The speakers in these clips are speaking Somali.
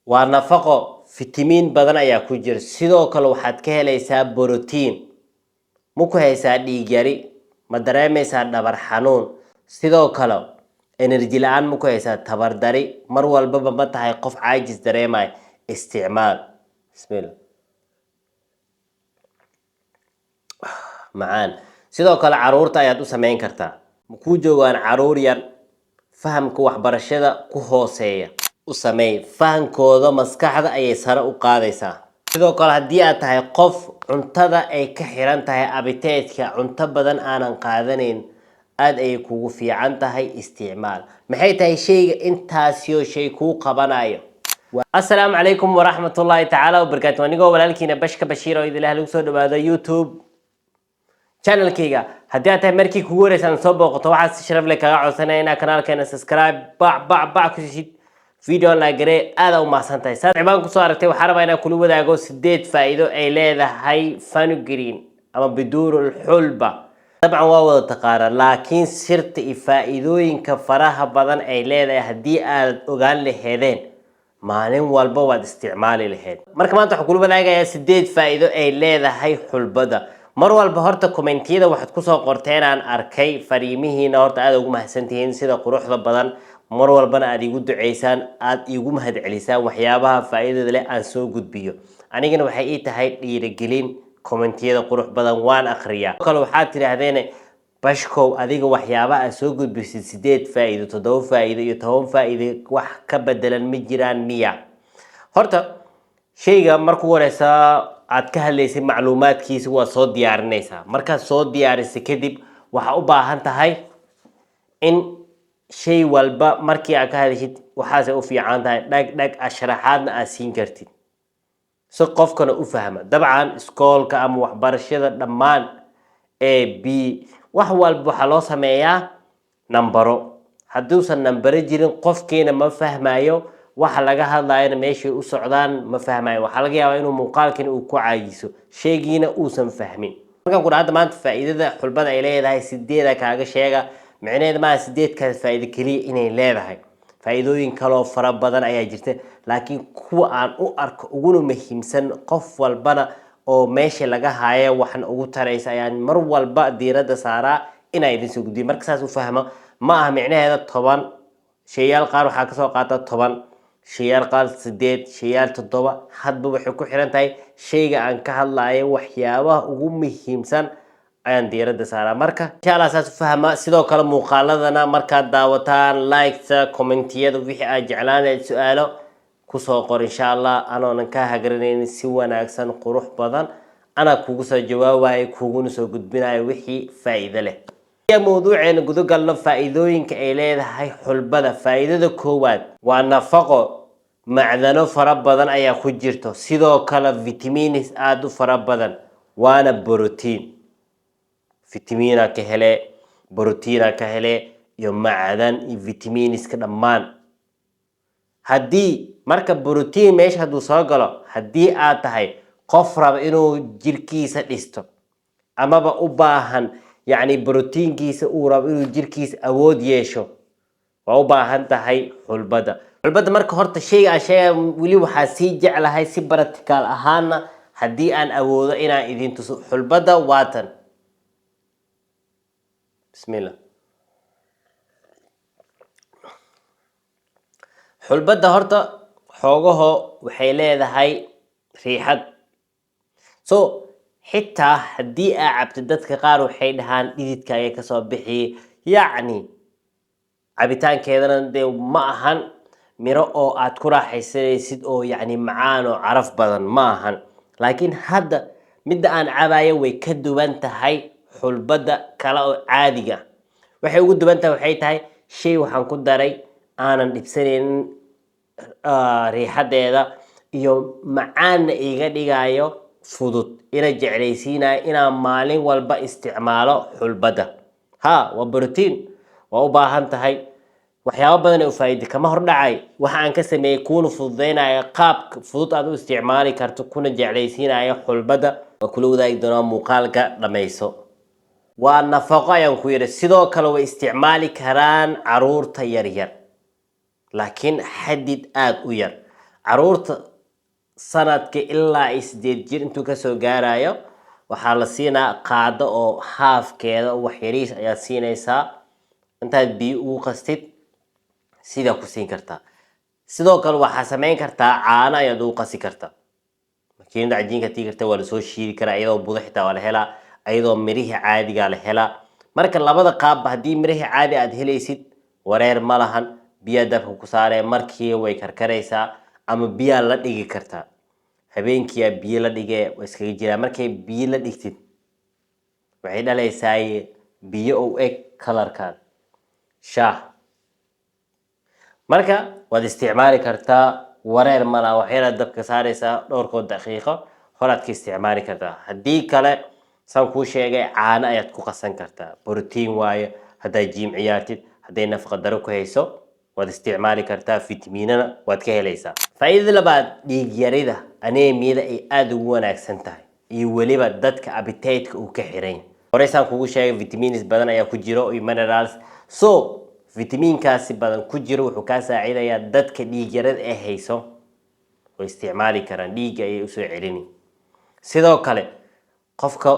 Waa nafaqo, fitamiin badan ayaa ku jira. Sidoo kale waxaad ka helaysaa borotiin. Ma ku haysaa dhiig yari? Ma dareemaysaa dhabar xanuun? Sidoo kale energy la-aan ma ku haysaa, tabardari mar walbaba ma tahay, qof caajis dareemaya? Isticmaal. Bismillah, macaan. Sidoo kale caruurta ayaad u sameyn kartaa. Ma kuu joogaan caruur yar, fahamka waxbarashada ku hooseeya? U sameey, fahamkooda maskaxda ayay sare u qaadaysaa. Sidoo kale haddii aad tahay qof cuntada ay ka xiran tahay, appetite-ka cunto badan aanan qaadanayn, aada ayay kugu fiican tahay, isticmaal. Maxay tahay shayga intaasyo shay kuu qabanayo? Asalaamu calaykum waraxmatullaahi tacaala wabarakaatu. Anigoo walaalkiina Bashka Bashiir oo idilah lagu soo dhawaado YouTube channelkayga. Haddii aad tahay markii kugu horeysaan soo booqato, waxaa si sharaf leh kaga codsanaya inaad kanaalkeena subscribe bac bac bac ku sisid, video like garee. Aada u mahadsan tahay. Saad cibaan kusoo aragtay, waxaa rabaa inaan kula wadaago 8 faa'iido ay leedahay fenugreek ama biduurul xulba. Dabcan waa wada taqaanaa, laakiin sirta iyo faa'iidooyinka faraha badan ay leedahay haddii aad ogaan laheedeen, maalin walba waad isticmaali lahayd. Marka maanta waxaan kula wadaagayaa 8 faa'iido ay leedahay xulbada. Mar walba horta commentiyada waxaad kusoo qorteen aan arkay fariimihiina. Horta aada ugu mahadsantihiin sida quruxda badan mar walbana aad iigu duceysaan, aada iigu mahadcelisaan waxyaabaha faa'iidada leh aan soo gudbiyo. Anigana waxay ii tahay dhiirigelin. Commentiyada qurux badan waan akhriyaa. Kale waxaad tidhaahdeen: "Bashkow, adiga waxyaaba aad soo gudbisid 8 faa'iido, 7 faa'iido iyo 10 faa'iido wax ka bedelan ma jiraan miya?" Horta shayga markuu horeysa aad ka hadlaysay macluumaadkiisa waa soo diyaarinaysaa. Markaad soo diyaarisay kadib, waxaa u baahan tahay in shay walba markii aad ka hadashid waxaasay u fiican tahay, dhag dhag ashraxaadna aad siin kartid si qofkana u fahma. Dabcan iskoolka ama waxbarashada dhammaan A, B, wax walba waxaa loo sameeyaa nambaro. Hadduusan nambaro jirin, qofkiina ma fahmayo waxa laga hadlayana, meeshay u socdaan ma fahmayo. Waxaa laga yaabaa inuu muuqaalkiina uu ku caajiso, shaygiina uusan fahmin. Markaan ku hadda maanta faa'iidada xulbada ay leedahay sideeda kaaga sheega, micnaheeda maaha sideedkaas faa'iido keliya inay leedahay. Faa'iidooyin kaloo fara badan ayaa jirta, laakiin kuwa aan u arko uguna muhiimsan, qof walbana oo meesha laga haayo waxna ugu taraysa, ayaan mar walba diiradda saaraa inaa idin soo gudbiyo. Marka saas u fahmo, ma aha micnaheeda 10 shayaal. Qaar waxaa kasoo qaata 10 shayaal, qaar 8 shayaal, 7. Hadba waxay ku xiran tahay shayga aan ka hadlayo. Waxyaabaha ugu muhiimsan ayaan diiradda saaraa. Marka insha Allah saas u fahma. Sidoo kale muuqaaladana markaad daawataan, liketa, commentiyada, wixii aad jeclaanayd, su-aalo kusoo qor. Insha Allah anoonan kaa hagranaynin, si wanaagsan qurux badan anaa kugu soo jawaabayo, kuguna soo gudbinayo wixii faa'iido leh. Mawduuceena guda galno. Faa'iidooyinka ay leedahay xulbada: faa'iidada koowaad waa nafaqo, macdano fara badan ayaa ku jirto, sidoo kale vitamins aada u fara badan, waana borotiin. Fitamiina ka hele, borotiina ka hele iyo macdan iyo vitaminiska dhammaan. Haddii marka borotiin meesha hadduu soo galo, haddii aad tahay qof raba inuu jirkiisa dhisto amaba u baahan, yacni borotiinkiisa uu rabo inuu jirkiisa awood yeesho, waa u baahan tahay xulbada. Xulbada marka horta shayga aan sheegaya, weli waxaa sii jeclahay si practical ahaana haddii aan awoodo inaan idin tuso. Xulbada waatan. Bismillah. Xulbadda horta xoogaho waxay leedahay riixad, so xitaa haddii aa cabto, dadka qaar waxay dhahaan dhididka ayay kasoo bixi. Yacni cabitaankeedana dee ma ahan miro oo aad ku raaxaysanaysid oo yacni macaan oo caraf badan ma ahan. Laakiin hadda midda aan cabayo way ka duwan tahay xulbadda kale oo caadiga. Waxay ugu duwan tahay waxay tahay shay waxaan ku daray aanan dhibsanaynin riixadeeda iyo macaanna iga dhigayo, fudud ina jeclaysiinayo inaan maalin walba isticmaalo xulbadda. Ha, waa brotiin, waa u baahan tahay, waxyaabo badan ee u faa'iida. Kama hordhacay waxa aan ka sameeyey, kuuna fududeynaya qaabka fudud aad u isticmaali karto, kuna jeclaysiinayo xulbadda. Waa kula wadaagi doonaa muuqaalka, dhammayso. Waa nafaqo ayaan ku yidhi. Sidoo kale way isticmaali karaan caruurta yaryar, laakiin xadid aada u yar. Caruurta sanadka ilaa iyo 8 jir intuu kasoo gaarayo, waxaa la siinaa qaado oo haafkeeda, wax yariis ayaad siinaysaa intaad biyo ugu qastid, sidaa ku siin kartaa. Sidoo kale waxaa samayn kartaa, caano ayaad ugu qasi kartaa, makiinada cajiinka tii karta waa lasoo shiidi karaa, iyadoo budo xitaa waa la helaa, iyadoo mirihii caadigaa la helaa. Marka labada qaabba, haddii mirihii caadi aad helaysid, wareer ma lahan, biyaa dabka ku saaree, markii way karkaraysaa, ama biyaa la dhigi kartaa habeenkiyaa, biyo la dhigee, waa iskaga jiraa. Markay biyo la dhigtid, waxay dhalaysaa biyo u eg colorkan shaah. Marka waad isticmaali kartaa, wareer ma laha. Waxyaraad dabka saaraysaa dhowrkood daqiiqo, horaad ka isticmaali kartaa. Haddii kale, saan kuu sheegay, caano ayaad ku qasan kartaa. Borotiin waaye. Haddaad gym ciyaartid, hadday nafaqa daro ku hayso, waad isticmaali kartaa, fitamiinana waad ka helaysaa. Faa'iidada labaad, dhiig yarida, anemiyada ay aada ugu wanaagsan tahay, iyo weliba dadka appetite-ka uu ka xiran. Horey saan kugu sheegay, vitamins badan ayaa ku jiro iyo minerals. So vitamiinkaasi badan ku jiro wuxuu kaa saacidayaa dadka dhiig yarada ee hayso, way isticmaali karaan, dhiigga ayay usoo celini. Sidoo kale qofka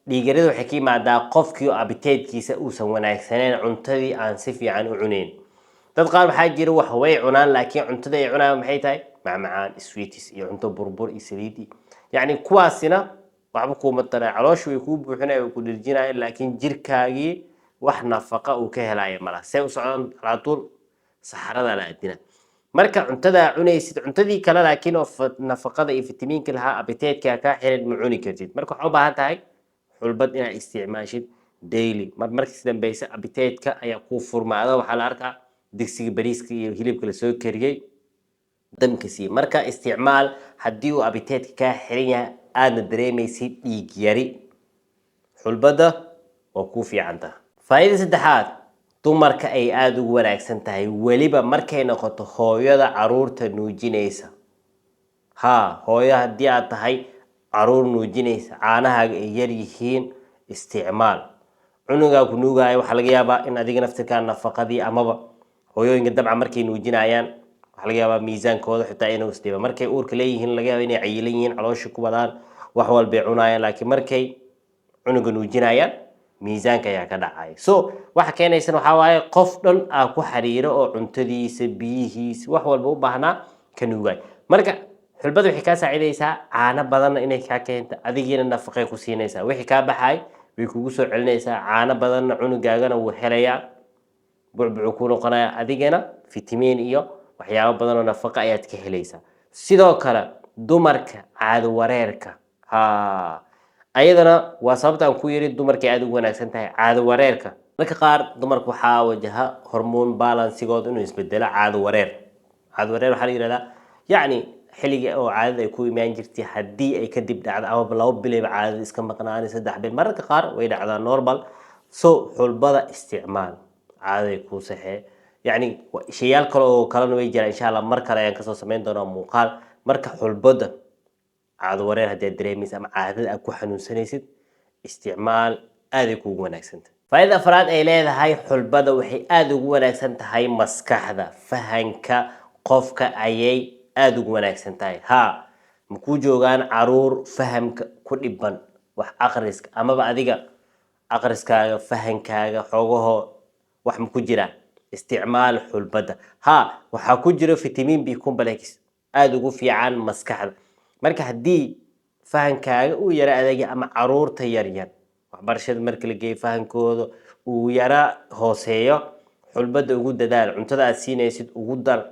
dhiig yarada waxay ka imaadaa qofkii oo appetite-kiisa uusan wanaagsaneyn, cuntadii aan si fiican u cuneyn. Dad qaar waxaa jira wax way cunaan, laakiin cuntada ay cunayaan maxay tahay? Macmacaan, sweets iyo cunto burbur iyo saliid iyo yacni kuwaasina waxba kuuma taray. Caloosha way kuu buuxinaya, way ku dhirjinayaan, laakiin jirkaagii wax nafaqa uu ka helaya malaha. See u socdaan alaatuul saxarada la adina. Marka cuntada cunaysid, cuntadii kale laakiin oo nafaqada iyo fitamiinka lahaa, appetite-ka kaa xiran, ma cuni kartid. Marka waxaa u baahan tahay xulbad inaad isticmaashid daily. Mar markiis dambeysa appetite-ka ayaa kuu furmaada. Waxaa la arkaa digsiga bariiska iyo hilibka lasoo kariyey damka sii. Marka isticmaal haddii uu appetite-ka kaa xiran yahay, aadna dareemaysid dhiig yari, xulbadda waa kuu fiican tahay. Faa'iida saddexaad, dumarka ay aada ugu wanaagsan tahay, weliba markay noqoto hooyada caruurta nuujinaysa. Haa, hooyo haddii aad tahay caruur nuujinaysa, caanahaaga ay yar yihiin, isticmaal. Cunugaa ku nuugaayo, waxaa laga yaabaa in adiga naftirkaa nafaqadii, amaba hooyooyinka dabcan markay nuujinayaan waxaa laga yaabaa miisaankooda xitaa inuu isdhibo. Markay uurka leeyihiin, laga yaaba inay cayilan yihiin, caloosha ku wadaan, wax walbay cunaayaan, laakiin markay cunuga nuujinayaan miisaanka ayaa ka dhacaya. So waxa keenaysan waxaa waaye qof dhan aa ku xiriiro oo cuntadiisa, biyihiisa, wax walba u baahnaa ka nuugay. Marka xulbada waxay kaa saacidaysaa caano badanna inay kaa keento, adigiina nafaqay ku siinaysaa, wixii kaa baxay way kugu soo celinaysaa, caano badanna cunugaagana wuu helayaa, bucbucuu ku noqonaya, adigana fitamiin iyo waxyaabo badan oo nafaqa ayaad ka helaysaa. Sidoo kale dumarka caado wareerka, ha, ayadana waa sababta aan ku yiri dumarkay aada ugu wanaagsan tahay. Caado wareerka, marka qaar dumarka waxaa wajaha hormoon balansigooda inuu isbedelo, caado wareer. Caado wareer waxaa la yihahdaa yacni xilliga oo caadada ay ku imaan jirtay haddii ay kadib dhacdo, amaba 2 bilayba caadada iska maqnaani, 3 bil, mararka qaar way dhacdaa, normal. So xulbada isticmaal, caadaday kuu saxee. Yacni shayaal kale oo kalena way jiraan, insha Allah mar kale ayaan kasoo samayn doonaa muuqaal. Marka xulbada caado wareer haddii aad dareemaysa ama caadada aad ku xanuunsanaysid, isticmaal, aaday kuugu wanaagsantahay. Faa'iida afraad ay leedahay xulbada, waxay aada ugu wanaagsan tahay maskaxda, fahanka qofka ayay aada ugu wanaagsan tahay. Haa, ma kuu joogaan caruur fahamka ku dhiban, wax aqriska, amaba adiga aqriskaaga, fahankaaga xoogahoo wax ma ku jiraan? Isticmaal xulbadda. Haa, waxaa ku jiro vitamin B complex aada ugu fiican maskaxda. Marka haddii fahankaaga uu yara adagya, ama caruurta yaryar waxbarashada marka la geeyo fahankooda uu yara hooseeyo, xulbadda ugu dadaal. Cuntada aad siinaysid ugu dar,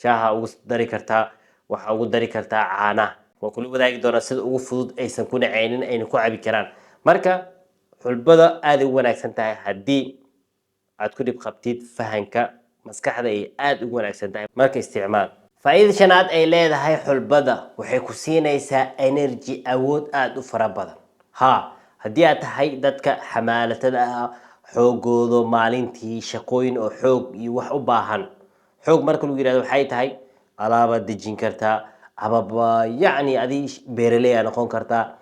shaaha ugu dari kartaa, waxaa ugu dari kartaa caanaha. Waa kula wadaagi doonaa sida ugu fudud aysan ku nacaynin, ayna ku cabi karaan. Marka xulbada aaday u wanaagsan tahay haddii aad ku dhib qabtid fahanka maskaxda, ay aada ugu wanaagsan tahay. Marka isticmaal. Faa'iida shanaad ay leedahay xulbada, waxay ku siinaysaa energy, awood aada u fara badan. Haa, haddii aad tahay dadka xamaalatada ah, xoogoodo maalintii shaqooyin oo xoog iyo wax u baahan, xoog marka lagu yihahdo waxay tahay alaabaad dejin kartaa, amaba yacni adi beeraley aa noqon kartaa,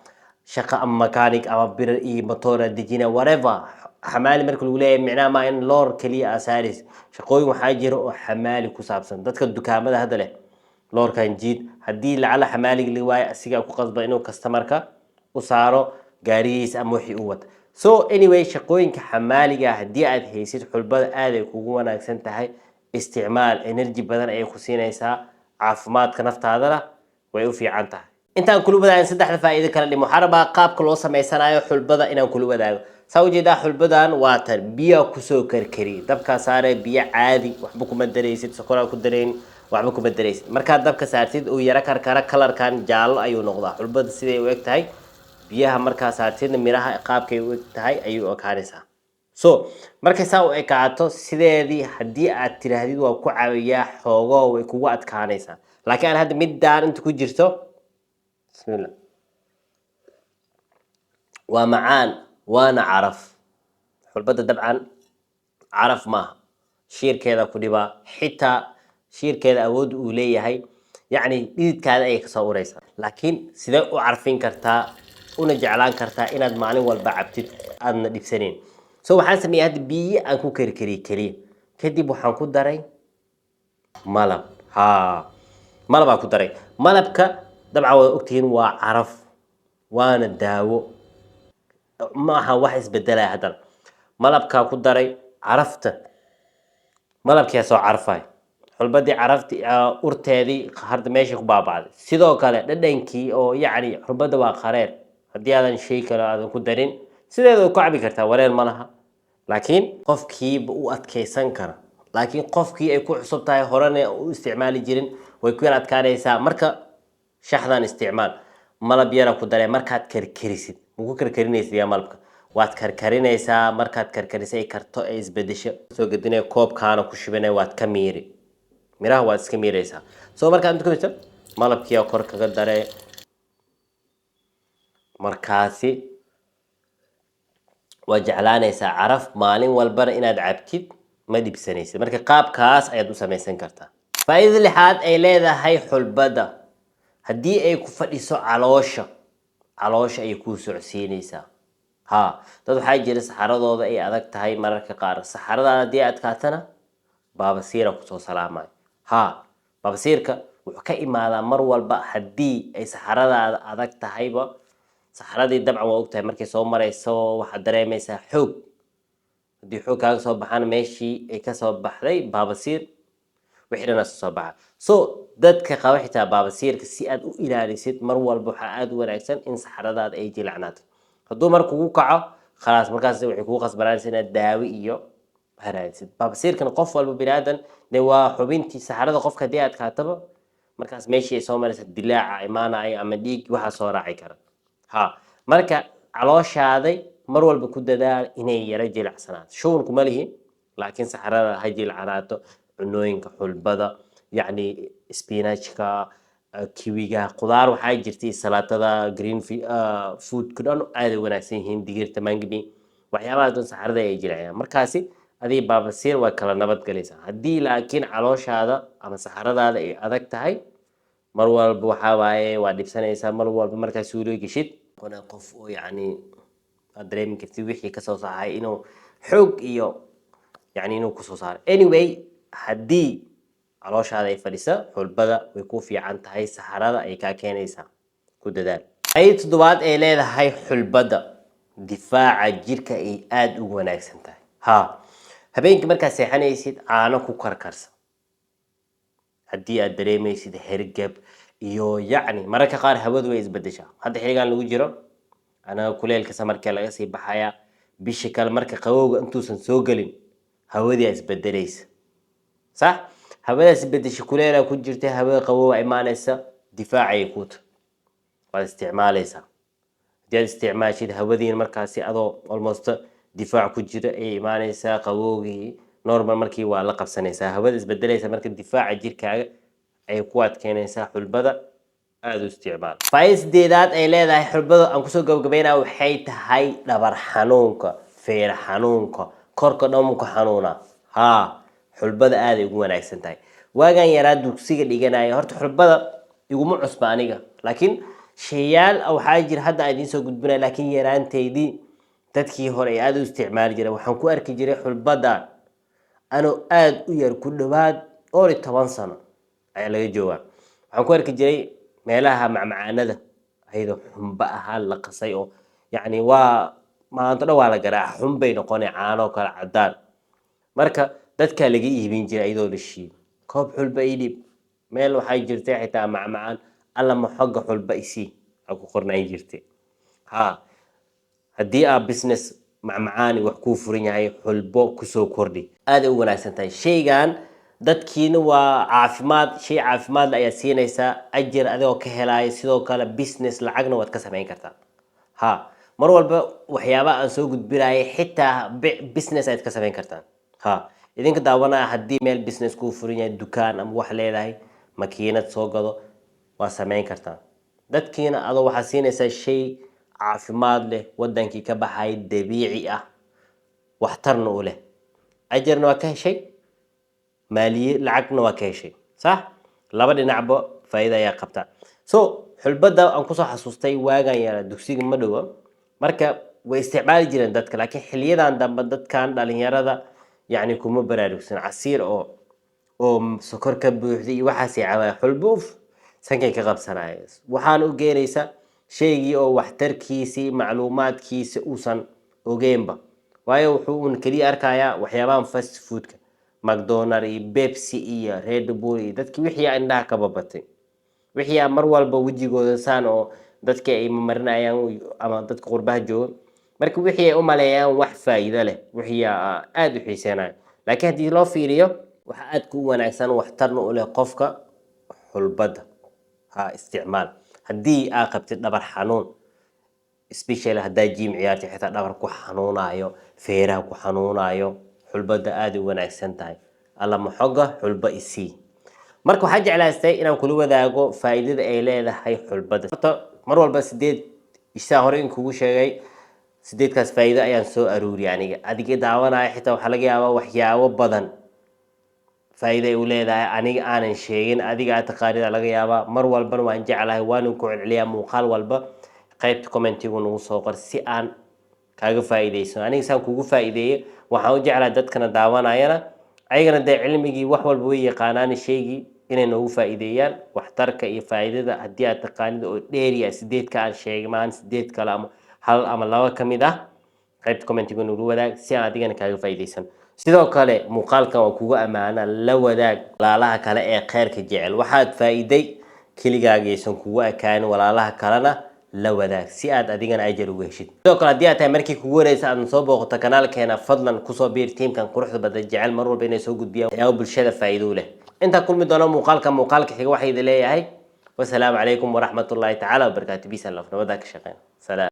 shaqo ama mechanic ama bir iyo motor aad dejina, whatever. Xamaali marka lagu leeyahay, micnaha maa in loor keliya aa saaris. Shaqooyin waxaa jira oo xamaali ku saabsan. Dadka dukaamada hadda leh Loorkan jiid. Haddii lacala xamaaliga la waayo, asigaa ku qasba inuu customerka u saaro gaarigiisa ama wixii uu wata. So anyway, shaqooyinka xamaaliga haddii aad haysid, xulbada aad ay kugu wanaagsan tahay. Isticmaal, energy badan ayay ku siinaysaa, caafimaadka naftaadana way u fiican tahay. Intaan kula wadaagin saddexda faa'iido kala dhim, waxaan rabaa qaabka loo samaysanayo xulbada inaan kula wadaago. Saa ujeedaa, xulbadan waa tan biyo kusoo karkari, dabkaa saare, biyo caadi, waxba kuma daraysid, sokoraa ku darayn, waxba kuma daraysid. Markaad dabka saartid, uu yaro karkara, colorkan jaallo ayuu noqdaa. Xulbada siday u eg tahay biyaha markaa saartidna, miraha qaabkay u eg tahay ayuu u ekaanaysaa. So markay saa u ekaato, sideedii haddii aad tiraahdid waa ku caawiyaa, xoogoo way kugu adkaanaysaa. Laakiin aan hadda middaan inta ku jirto, bismillah, waa macaan waana caraf. Xulbada dabcan caraf maaha, shiirkeeda ku dhibaa. Xitaa shiirkeeda awood uu leeyahay, yacni dhididkaada ayay kasoo ureysaa. Laakiin sidee u carfin kartaa una jeclaan kartaa inaad maalin walba cabtid, aadna dhibsanayn? So waxaan sameeyey hadda biyo aan ku karkariyey keliya, kadib waxaan ku daray malab. Ha, malabaa ku daray. Malabka dabcan waad ogtihiin, waa caraf waana daawo, ma aha wax isbedelaya. Haddana malabkaa ku daray, carafta malabkiyaa soo carfay, xulbadii carafti urteedii hadda meeshay ku baaba'day. Sidoo kale dhadhankii oo yacni xulbadda waa qareer, haddii aadan shay kale aadan ku darin, sideeda ku cabi kartaa, wareer ma laha. Laakiin qofkiiba u adkeysan kara, laakiin qofkii ay ku cusub tahay, horena u isticmaali jirin, way ku yar adkaanaysaa. Marka shaxdan isticmaal: malab yara ku daree markaad karkarisid. Maku karkarinaysid yaa malabka, waad karkarinaysaa. Markaad karkarisay, ay karto, ay isbedesho, soo gedinaya, koobkaana ku shubinaya, waad ka miiri miraha, waad iska miiraysaa. So markaad inta ku mirto, malabkiyaa kor kaga daree. Markaasi waa jeclaanaysaa caraf, maalin walbana inaad cabtid ma dhibsanaysid. Marka qaabkaas ayaad u samaysan kartaa. Faa'iidada lixaad ay leedahay xulbadda: haddii ay ku fadhiso caloosha, caloosha ayay kuu socodsiinaysaa. Ha, dad waxaa jira saxaradooda ay adag tahay. Mararka qaar saxaradaada haddii ay adkaatana, baabasiira kusoo salaamayo. Ha, baabasiirka wuxuu ka imaadaa mar walba haddii ay saxaradaada adag tahayba. Saxaradii dabcan waa ogtahay, markay soo marayso waxaad dareemaysaa xoog. Haddii xoog kaaga soo baxana, meeshii ay kasoo baxday baabasiir, wixii dhanaa soo baxa. So dadka qaba xitaa baabasiirka, si aad u ilaalisid, mar walba waxaa aada u wanaagsan in saxaradaada ay jilacnaato. Hadduu mar kugu kaco, khalaas, markaas waxay kugu qasbanaanaysa inaad daawo iyo haraadisid. Baabasiirkan qof walba biniaadan dee waa xubintii saxarada qofka. Haddii adkaataba, markaas meeshii ay soo maraysa dilaaca imaanaya ama dhiig waxaa soo raaci kara. Ha, marka calooshaaday mar walba ku dadaal inay yara jilacsanaato. Shuban kuma lihi, laakiin saxarada ha jilcanaato. Cunooyinka xulbada, yacni spinachka, kiwiga, qudaar waxaa jirtay, salaatada, green foodka dhan aad ay wanaagsan yihiin, digirta, mung bean, waxyaabahaas dhan saxarada ay jilciyaan. Markaasi adiga baabasiir waa kala nabad galaysaa. Haddii laakiin calooshaada ama saxaradaada ay adag tahay, mar walba waxaa waaye waa dhibsanaysaa. Mar walba markaa suuliyo geshid, qona qof oo yacni aad dareemi kartid wixii kasoo saxay inuu xoog iyo yacni inuu kusoo saaro. Anyway, haddii calooshaada ay fadhisa, xulbada way ku fiican tahay, saxarada ay kaa keenaysaa, ku dadaal. Ay toddobaad ay leedahay xulbadda: difaaca jirka ay aada ugu wanaagsan tahay. Ha, habeenkii markaad seexanaysid, caano ku karkarsa. Haddii aad dareemaysid hergab iyo yacni mararka qaar hawadu way isbedeshaa. Hadda xilligan lagu jiro anaga kuleelka summerkee laga sii baxaya, bisha kale marka qabowga intuusan soo gelin, hawadii aa isbedelaysa. Sax, hawadaas isbedesha, kuleelaa ku jirta, hawada qabowga imaanaysa, difaacayay kuuta, waad isticmaalaysaa. Haddii aad isticmaashid, hawadiin markaasi adoo almost difaac ku jira ayay imaanaysaa. Qabowgii normal markii waa la qabsanaysaa, hawada isbedelaysa. Marka difaaca jirkaaga ayay ku adkeynaysaa xulbada, aada u isticmaal. Faa'iida sideedaad ay leedahay xulbada aan kusoo gabagabeynaya waxay tahay dhabar xanuunka, feer xanuunka, korka dhanku xanuuna. Haa, xulbada aaday ugu wanaagsan tahay. Waagaan yaraa dugsiga dhiganaya, horta xulbada iguma cusba aniga, laakiin shayaal waxaa jira hadda aan idiin soo gudbinaya. Laakiin yaraanteydii dadkii hore ay aada u isticmaali jireen, waxaan ku arki jiray xulbadan anoo aada u yar, ku dhowaad dhowr iyo toban sano ayaa laga joogaa. Waxaan ku arki jiray meelaha macmacaanada ayadoo xumba ahaan la qasay, oo yacni waa maanta dhan waa la garaaca, xumbay noqonay, caano kale cadaan. Marka dadkaa laga iibin jiray ayadoo la shiido, "Koob xulba ii dhiib." Meel waxay jirtay xitaa macmacaan alla maxoga "Xulba isii" aa ku qornaan jirtay. Ha, haddii aa business macmacaani wax kuu furan yahay, xulbo kusoo kordhi, aaday u wanaagsan tahay shaygan. Dadkiina waa caafimaad, shay caafimaad le ayaa siinaysaa, ajir adigoo ka helaayo. Sidoo kale business lacagna waad ka samayn kartaa. Ha, mar walba waxyaabaha aan soo gudbinayay xitaa business ayaad ka samayn kartaan. Ha, idinka daawanaya, haddii meel business kuu furan yahay, dukaan ama wax leedahay, makiinad soo gado, waa samayn kartaan. Dadkiina adoo waxaa siinaysaa shay caafimaad leh, wadankii ka baxay, dabiici ah, waxtarna u leh, ajarna waa ka heshay, maaliye lacagna waa ka heshay. Sax, laba dhinacba faa'iida ayaa qabta. So xulbadda aan kusoo xasuustay, waagan yara dugsiga ma dhowa, marka way isticmaali jireen dadka, laakiin xiliyadan dambe dadkan dhalinyarada yacni kuma baraarugsan. Casiir oo sokor ka buuxday iyo waxaasay cabaya, xulbo uf sankay ka qabsanaya. Waxaana u geenaysa shaygii oo waxtarkiisii, macluumaadkiisi uusan ogeynba, waayo wuxuu uun keliya arkayaa waxyaabahan fast foodka, McDonald iyo Pepsi iyo Red Bull iyo dadki wixii indhaha ka babatay, wixii aan mar walba wejigooda saan oo dadka ay marinayaan ama dadka qurbaha jooga. Marka wixii ay u maleeyaan wax faa'iido leh, wixii aada u xiiseenayo. Laakiin haddii loo fiiriyo, waxa aadka u wanaagsan, waxtarna u leh qofka, xulbadda ha isticmaal. Haddii aa qabtid dhabar xanuun, especially haddaa gym ciyaartay, xitaa dhabar ku xanuunayo, feeraha ku xanuunayo, xulbadda aada u wanaagsan tahay. Alla maxoga xulba isii. Marka waxaan jeclaystay inaan kula wadaago faa'iidada ay leedahay xulbadda. Horta mar walba sideed isaa hore in kugu sheegay, sideedkaas faa'iido ayaan soo aruuriyay aniga. Adiga daawanaya xitaa waxaa laga yaabaa waxyaabo badan faa'iido ay u leedahay aniga aanan sheegin, adiga aad taqaanida laga yaabaa. Mar walbana waan jeclahay, waanan ku celceliyaa muuqaal walba. Qaybta commentigu nagu soo qor si aan kaaga faa'iideyso. Aniga saan kugu faa'iideeyey, waxaan u jeclahay dadkana daawanayana ayagana dee cilmigii wax walba way yaqaanaan, shaygii inay noogu faa'iideeyaan waxtarka iyo faa'iidada. Haddii aad taqaanid oo dheeriya sideedka aan sheegay, maahan sideed kale ama hal ama laba ka mid ah, qaybta commentiga nagu wadaag si aan adigana kaaga faa'iideysan. Sidoo kale muuqaalkan waa kugu ammaana, la wadaag walaalaha kale ee kheyrka jecel. Waxaad faa'iiday keligaagaysan kugu ekaanin, walaalaha kalena la wadaag si aad adigana ajar uga heshid. Sidoo kale haddii aad tahay markii kugu horeysa aad soo booqato kanaalkeena, fadlan kusoo biir tiimkan quruxda badan, jecel mar walba inay soo gudbiyaan waxyaabo bulshada faa'iido u leh. Intaa kulmi doono muuqaalka muuqaalka xiga, waxaa idin leeyahay wasalaamu calaykum waraxmatullaahi tacaala wabarakaatu. Peace and love, nabaddaa ka shaqeyn. Salaam.